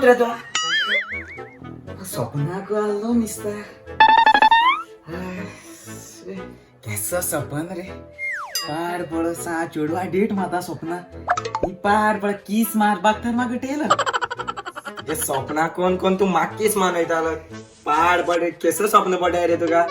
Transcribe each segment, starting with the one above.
कोत रे तो? सपनाक आसलो मिस्ता. केसो सपन रे, पाड पड सा चेडवा डेट माता सपना ही पाड पड कीस मारपाक तर म्हाका टेल. हे स्वप्ना कोण कोण तू माक्कीच मानयतालो. पाड पड, केसो स्वप्न पडय रे तुका?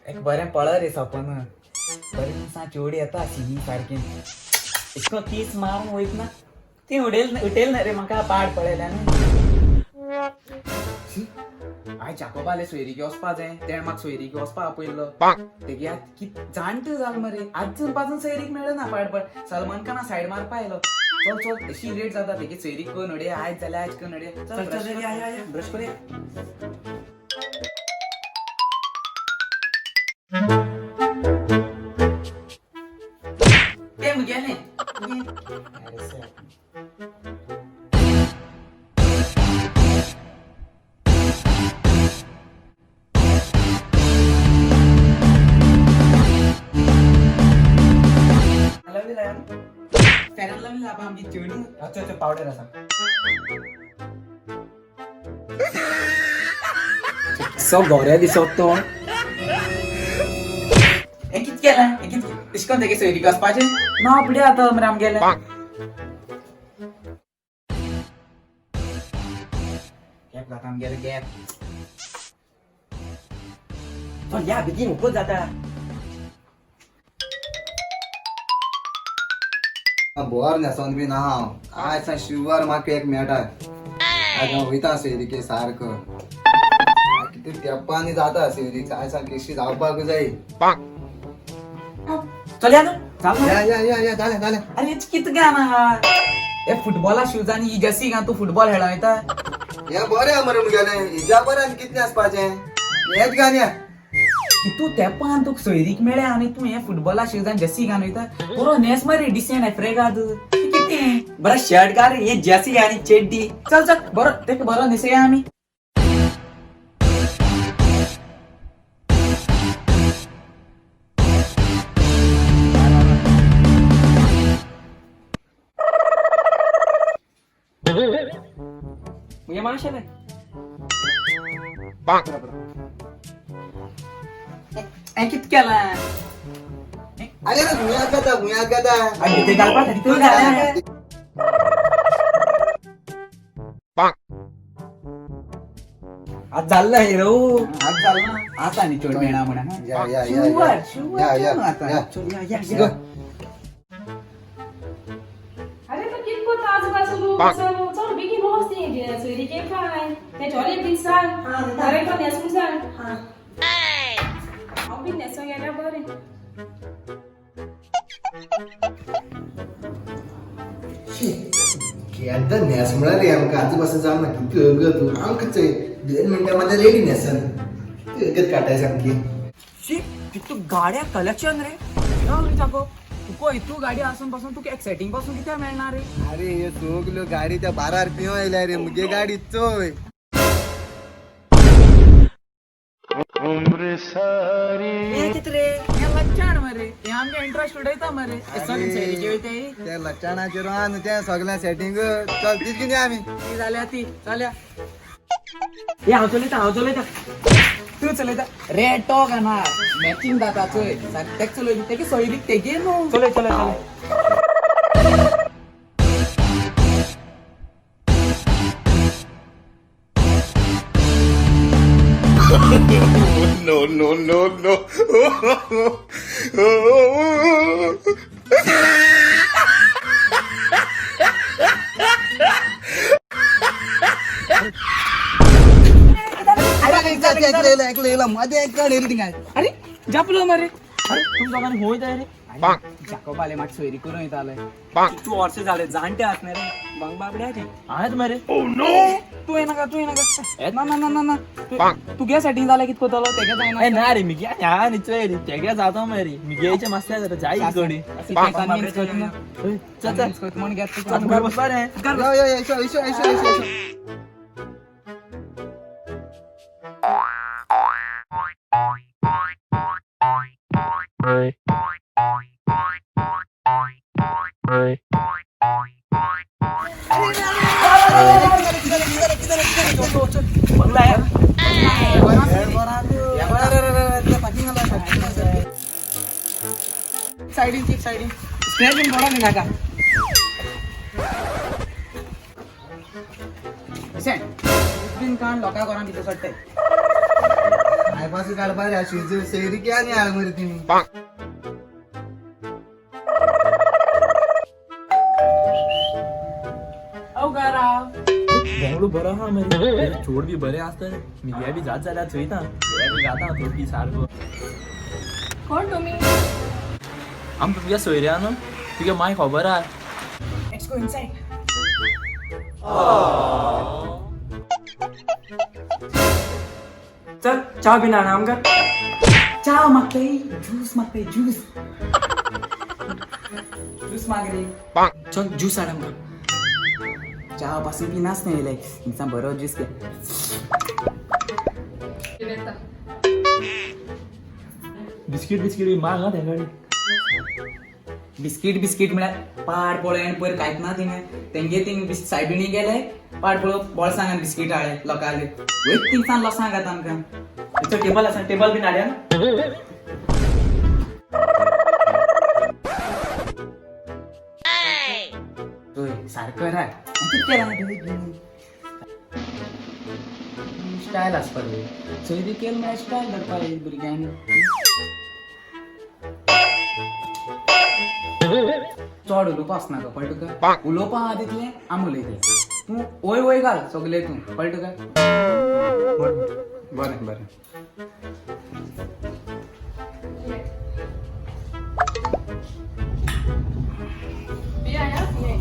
एक बरें पळ रे सपन, बरें सा चेडी येता सिनी सारकी, इतको कीस मारून वयतना ती उडेल उटेल ना रे म्हाका पाड पळयल्यान. आयज जाकोबाले सोयरीक वचपा जाय, तेणें म्हाका सोयरीक वचपा आपयल्लो. तेगे आत कित जाणटे जाल मरे, आजून पासून सोयरीक मेळना. पाड पड, सलमान खाना सायड मारपा आयलो. चल चल, अशी लेट जाता. तेगे सोयरीक करून उडय आयज जाल्यार आयज करून उडय. चल चल, या या या, ब्रश करूया. ते मुगेलें. फेरन लावली आपण आमची चेडू. अच्छा अच्छा, पावडर असा सो गोऱ्या दिसत तो. हें कित केलें, हें कित अशें करून तेगे सोयरीक वचपाचें ना आपडे आतां मरे आमगेलें. गॅप जाता आमगेलें गॅप. चल या बेगीन, उपच जाता. बोर न्हेसोन बीन आहा हांव. आयज सा शिवर म्हाका एक मेळटा. आयज हांव वयता सोयरीके सारको. कितें तेंपानी जाता सोयरीक, आयज सा केशी जावपाक जाय. चल या न्हू, जाल मरे. या या या या, जालें जालें. अरे हेच कित गान आहा हे? फुटबॉला शूज आनी ही जर्सी घालून तूं फुटबॉल खेळों वयता? हें बरें आहा मरे मुगेलें, हिज्या बरें आनी कितलें आसपाचें हेंच घाल या. तूं तेंपान तुका सोयरीक मेळ्ळ्या आनी तूं हे फुटबॉला शूज आनी जर्सी घालून वयता. बरो न्हेस मरे डिसेंट एफ्रेगाद कितें. बरं शर्ट घाल रे, हे जॅसी आणि चेड्डी. चल चल, बरो तेका बरो न्हेसया आमी. मुगे माशेलें. हें कित केलां? अरे रे, गुयात घाता गुयात घाता. आनी ते घालपा. तूं घाल. आज जाल्लो हिरो. आज जाल ना आतां आनी चड मेळना म्हणा. या या या. शुवर या शुवर या आतां. या. चल या या या. गो. अरे तो कित कोता आजूबाजू लोक, चल बेगीन वच ती सोयरीके काय ते चोले बीन सांग, बरें तो न्हेसूंक सांग. हांव बीन न्हेसूंक गेल्यार बरें. शी, केद्दां न्हेस म्हळ्यार रे आमकां आजू पासून जावं ना. कितली अगत तूं आमकां चोय, 2 मिनटां मध्ये रेडी न्हेसन कितली अगत काटाय सामकी. शी, कितू गाड्या कलेक्शन रे. चल रे जागो, तुका इतू गाडी आसून पासून तुका एक्सायटींग पासून कित्याक मेळना रे? अरे हे सगल्यो गाडी त्या बारार पिवन आयल्या रे, मुगे गाडी चोय. हें कित रे, हें लच्चाण मरे, हें आमगे इंट्रस्ट उडयता मरे. हे सगळे सोयरीके वयताय. त्या लक्षणाचेर आहा न्हू तें सगळें सेटींग. चल तीच कितें आमी. ती जाल्या ती जाल्या. हे हांव चलयता, हांव चलयता. तूं चलयता रे, टॉक आना मॅचिंग जाता चोय. तेक चलय, तेगे सोयरीक तेगे न्हू. चलय चलय चलय. No, no, no, no. मध्ये एक काड. अरे जापलो मरे. अरे तुम दोगांनी होय जाय रे. जाकोबाले म्हाका सोयरीक करून वयताले. तू वर्ष झाले जाणटे असणार रे बांग बाबड्याचे आहेत मरे. तूं येनाका, तूं येनाका, ना ना ना ना ना. तुगे सेटींग जालें कित कोतलो तेगे जायना. ए ना रे, मिगे ह्या नी चोय रे, तेगे जाता मरे, मिगेचे मस्त जाता जाई गडी. चल चल. म्हण घेत. चल बसला रे. यो यो यो, इसो इसो इसो इसो इसो. सायडीन चीप सायडीन स्क्रॅच बीन पडो नाका. बीन काण लोकां घरां भितर सोडटाय. आयपास काडपा रे शिजू सोयरीके आनी हाड मरे तिणी. बंगलो बरो आहा मरे, चोड बी बरें आसता. मिगे बी जात जाल्यार चोयता बी जाता थोडी सारको. कोण तुमी? आमकां तुज्या सोयऱ्या न्हू, तुगे माय खबर आहा. Let's go inside. चल च्या बी हाड आमकां. च्या मागताय, ज्यूस मागताय, ज्यूस ज्यूस माग रे. चल ज्यूस हाड आमकां. च्या पासून पिनाच न्ही येयले हिंगसान बरो ज्यूस घे. येता. बिस्कीट बिस्कीट बी माग हा तेंकडे. बिस्कीट बिस्कीट म्हळ्यार पाड पळय आनी पयर कांयच ना तिणें तेंगे थिंग सायबिणी गेले पाड पळय बोळसांगान बिस्कीट हाडले लोकांले वयत थिंगसान लोसांग घाता आमकां. चल टेबल आसा, टेबल बीन हाडया. चोय सारको राय कितें केलां स्टायल आसपाक जाय. सोयरी केल म्हळ्यार स्टायल धरपाक जाय भुरग्यांनी. चड उलोवपा आसना गो, कळटा तुका? उलोवपा आहा तितलें आमी उलयतले. तूं वय वय घाल सगलें तूं, कळटा तुका? बरें बरें. बिया या बिया.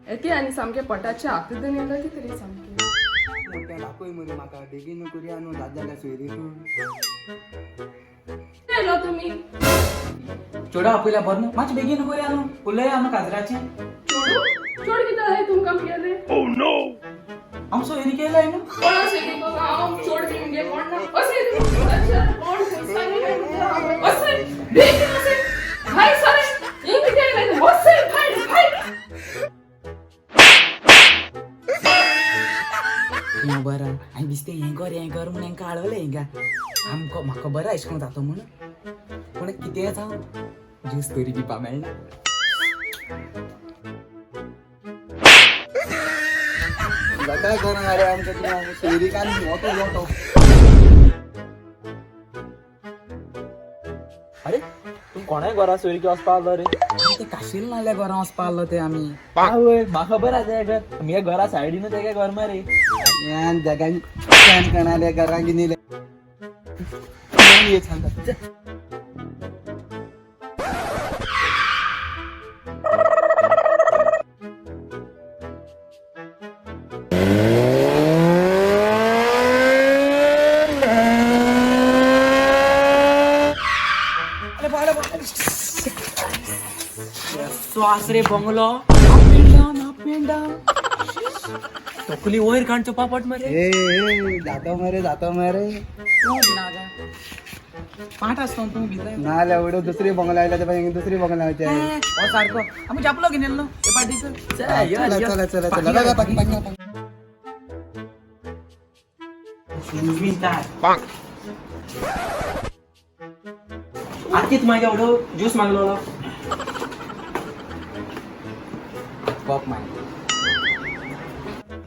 येते आनी सामकें पोटाचे आकृतीन येयला कितें रे सामकें. मोठ्या दाखय मरे म्हाका, बेगीन करुया न्हू, जात जाल्यार सोयरी तूं. येयलो तुमी? चेडो आपयल्या बरो न्हू, मातशें बेगीन करुया न्हू, उलया न्हू काजराचें. चेडू चेडू कितें जालें तुमकां मुगेलें? हांव सोयरी केलाय न्हू. कोणा सोयरी कोण हांव चोड बी मुगे कोण ना अशें कोण खंय अशें बेगीन अशें भायर सर हिंग कितें येयलें अशें भायर भायर. हें बरें हांवें दिसतें हें कर हें कर म्हूण हेंकां हाडवलें हिंगा. आमकां म्हाका बरें अशें करून जाता म्हूण, पूण कितें जावं ज्यूस तरी पिवपा मेळना. जाता करून अरे आमकां तुमी सोयरीक आनी वतो वतो. अरे तूं कोणाय घरा सोयरीकी वचपा आसलो रे? ते काशील नाल्या घरां वचपा आसलो ते आमी. आवय म्हाका खबर आसा तें घर, मुगे घरा सायडीनूच तेगे घर मरे. यान जगान can कणाले घरा गिनीले. ये सांगता. सो आस रे bungalow. Up and down, up and down. तकली वयर काडचो पापट मरे. ए ए जाता मरे, जाता मरे. तूं भिनाका पांट आसतो तूं भितर. ना एवढं दुसरी बंगला आयला ते दुसरी बंगला होते. हो सारको आमी जापलो घेवन येयलो हे पार्टीचो. चला चला चला चला पाकी पाकी. शूज बीन तार आतीत मागीर एवढो ज्यूस मागलेलो. कॉप मार.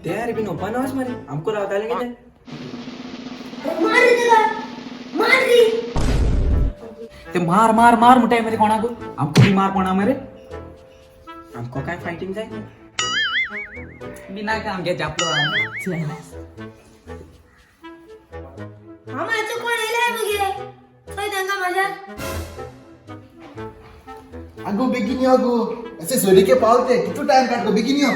ते अरे बीन ओपन हावस मरे, आमकां रावताले कितें? मार रे तेका, मार रे. ते मार मार मार म्हणटाय मरे कोणाक, आमकां बी मार कोणा मरे. आमकां काय फायटींग जाय बी नाका आमगे जापलो. मामाचो कोण येयलाय मगे थंय तांकां म्हाज्या. अगो बेगीन यो गो, असे सोयरीके पावते कितू टाइम काढ गो, बेगीन यो.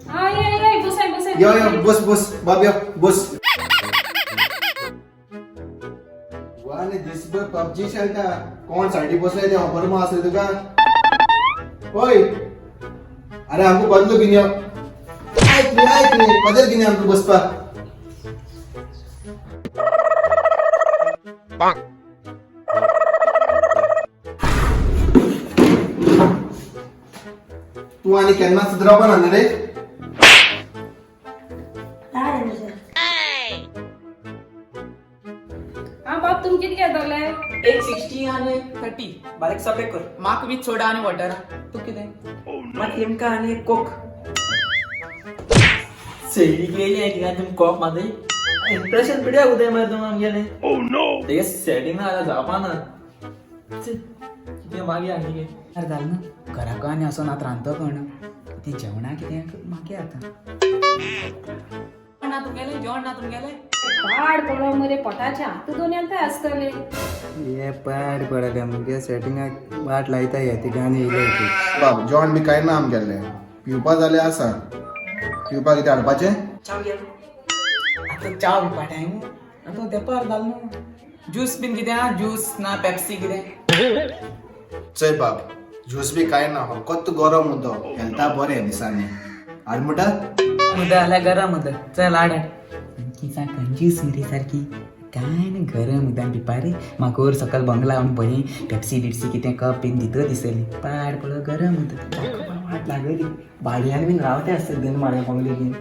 हा ये ये बसाय बसाय. यो यो बस बस बाब यो बस. वाने दिसभर पबजी खेळटा, कोण सायडी बसलाय ते खबर मा आसले तुका? ओय अरे आमकां बदलो घेवन यो. आयक रे आयक रे, बदल घेवन यो आमकां बसपाक. तूं आनी केन्ना सुदरावपा ना न्ही रे. राव रे सर. हा बाब तुम कितें घेतले? एक 60 आनी 30. बारीक सपेक कर. म्हाका विथ सोडा आनी वॉटर. तूं कितें? म्हाका लिमका आनी एक कोक. सैरी गेली कित्याक तुमी कॉप मारता इम्प्रेशन पिड्या उदय मरे तुमी आमगेलें. तेगे सेटिंग ना जाल्यार जावपा ना. कितें मागीर आनी अरे जालें ना घराक आनी असो ना रांदतो कोण ती जेवणा कितें मागीर आतां ना तुमगेलें जेवण ना तुमगेलें. पाड पडो मरे पोटाचे हात दोन येता आसतले. हे पाड पडले मुगे सेटिंगाक वाट लायता हे तिगांनी येयले. बाब जेवण बी कांय ना आमगेलें. पिवपा जाल्यार आसा. पिवपा कितें हाडपाचें? आतां च्या पिवपा टायम आतां तेपार जालो न्हू. ज्यूस बीन कितें आहा? ज्यूस ना पेप्सी कितें? चल बाब ज्यूस बी कांय ना. फकत गरम उदक हेल्था बरें दिसांनी. हाड म्हणटा. उदक जाल्यार गरम उदक चल हाड. किसा कंजूस मरे सारकी. काय ना गरम उदक पिवपा रे. म्हाका वयर सकयल बंगला म्हूण बरी पेप्सी बिप्सी कितें कप बीन दितलो दिसली. पाड पडो गरम उदक वाट लागली. भाडयान बीन रावते आसता दोन माडये बंगले बीन.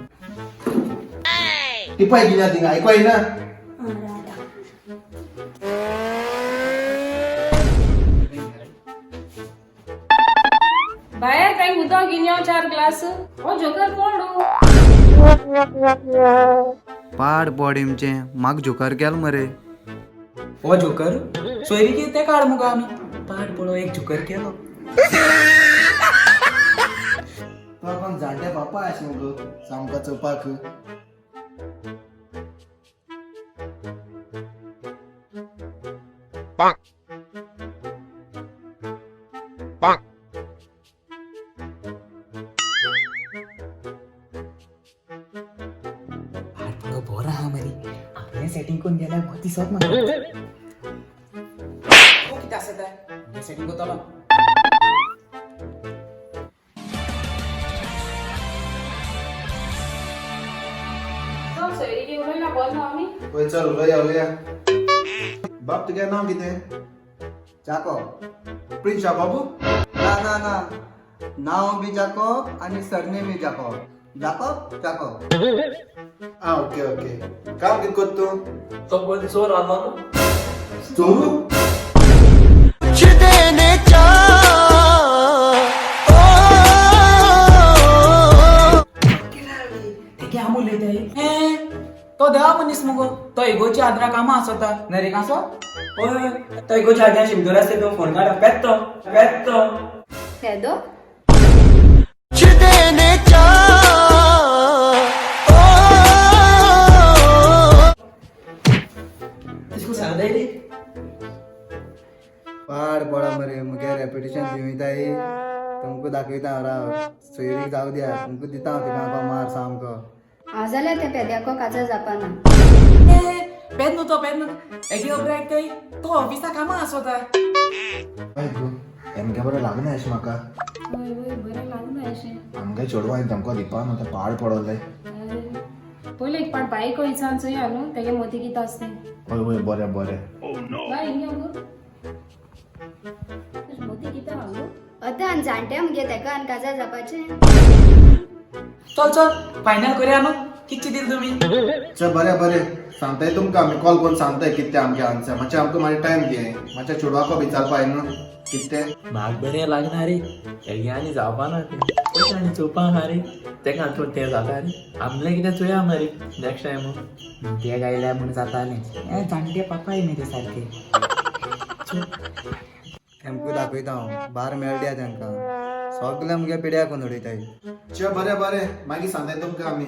टिपाय कितें थिंगा आयको येना. हा रावता. बाहेर काही उदक घेवन यो 4 ग्लास. हो जोकर कोण? पाड बॉडीमचें म्हाका जोकर केल मरे. हो जोकर सोयरी कितें काड मुगो आमी. पाड पडो एक जोकर केलो. तो कोण जाणटे बापा आशिल्लो मुगो सामको चोवपाक. पाड पडो बरो आहा मरे. आपलें सेटींग करून गेल्यार बरो दिसत म्हाका. तूं कितें आसा तें सेटींग करतलो. चल सोयरीकी उलयला बरो ना आमी. पळय चल उलया उलया. बाब तुगेलें नांव कितें? जाकोब. प्रिन्स जाकोब? ना ना ना, नाव बी जाकोब आणि सरनेम बी जाकोब. जाकोब जाकोब. आ ओके ओके. काम कितें करता तूं? तो पळय चोर आसलो न्हू. चोरू? तेगे आमी उलयताय. तो देवा मनीस मुगो. तो इगोची आदरा कामां आसता नरेक आसो. हय तो इगोच्या आदल्या शिमदोर आसता तूं फोन काड पेत्तो पेत्तो. पेदो? तुका सांगता येयली. पाड पडा मरे मुगे रेप्युटेशन दिवयताय. तुमकां दाखयता हांव राव. सोयरीक जावं द्या तुमकां दिता हांव तिका मार सामको. हांव जाल्यार त्या पेद्याको काजार जावपाना. पेद न्हू तो पेद न्हू. एगे खबर आयकताय तो ऑफिसा कामां आसता. हय गो हेमगे बरें लागना अशें म्हाका. हय हय बरें लागना अशें. आमगे चेडवां धमको दिवपा न्हू तें पाड पडलें. पयलें एक पाट बाईक विचारून चोया न्हू तेगे मती कितें आसता तें. हय हय बरें बरें. बाय हिंगा गो मती कितें आहा गो? आतां आनी जाणटे मुगे तेका आनी काजार जावपाचें. चल चल फायनल करया न्हू. कितचे दिल तुमी? चल बरें बरें सांगताय तुमकां आमी कॉल करून सांगताय कितें आमगे आन्सर. मातशें आमकां मागीर टायम दियाय. मातशें चेडवाको विचारपा जाय न्हू कितें तें. म्हाका बरें लागना रे. तेगे आनी जावपा ना तें. कशें आनी चोवपा आहा रे तेका आनी तें जाता रे. आमलें कितें चोया मरे नेक्स्ट टायम. ते गायल्या म्हूण जातालें. हे जाणटे पापाय मेरे सारके. तेमकां दाखयता हांव बार मेळ्ळ्या तांकां सगळें मुगे पिड्याक करून उडयताय. चल बरें बरें मागीर सांगताय तुमकां आमी.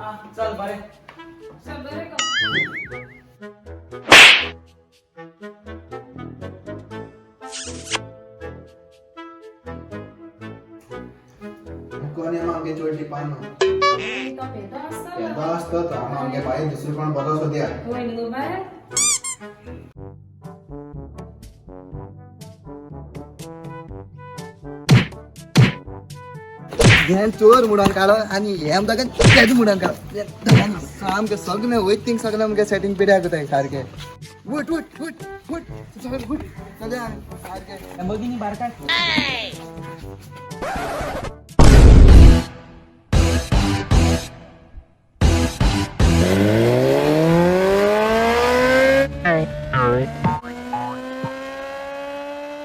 आ चल बरें. चल बरें गो. कोण आमगे चोड दिवपा न्हू. तो पेदो आसता. येदो आसता तो आमी आमगे बाये दुसरो कोण बरो सोदया. हय न्हू गो बाय. हें चोर म्हणून काडो आनी हें आमकां तेज म्हणून काडो. सामकें सगळें वयता थिंग सगळें मुगे सेटींग पिड्याक जाताय सारकें. उठ उठ उठ उठ, चल उठ, चलया सारकें. लॅम्बोर्गिनी बार काड.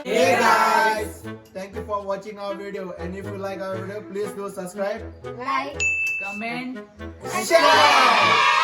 Hey guys, thank you for watching our video, and if you like our video, please do subscribe, like comment share.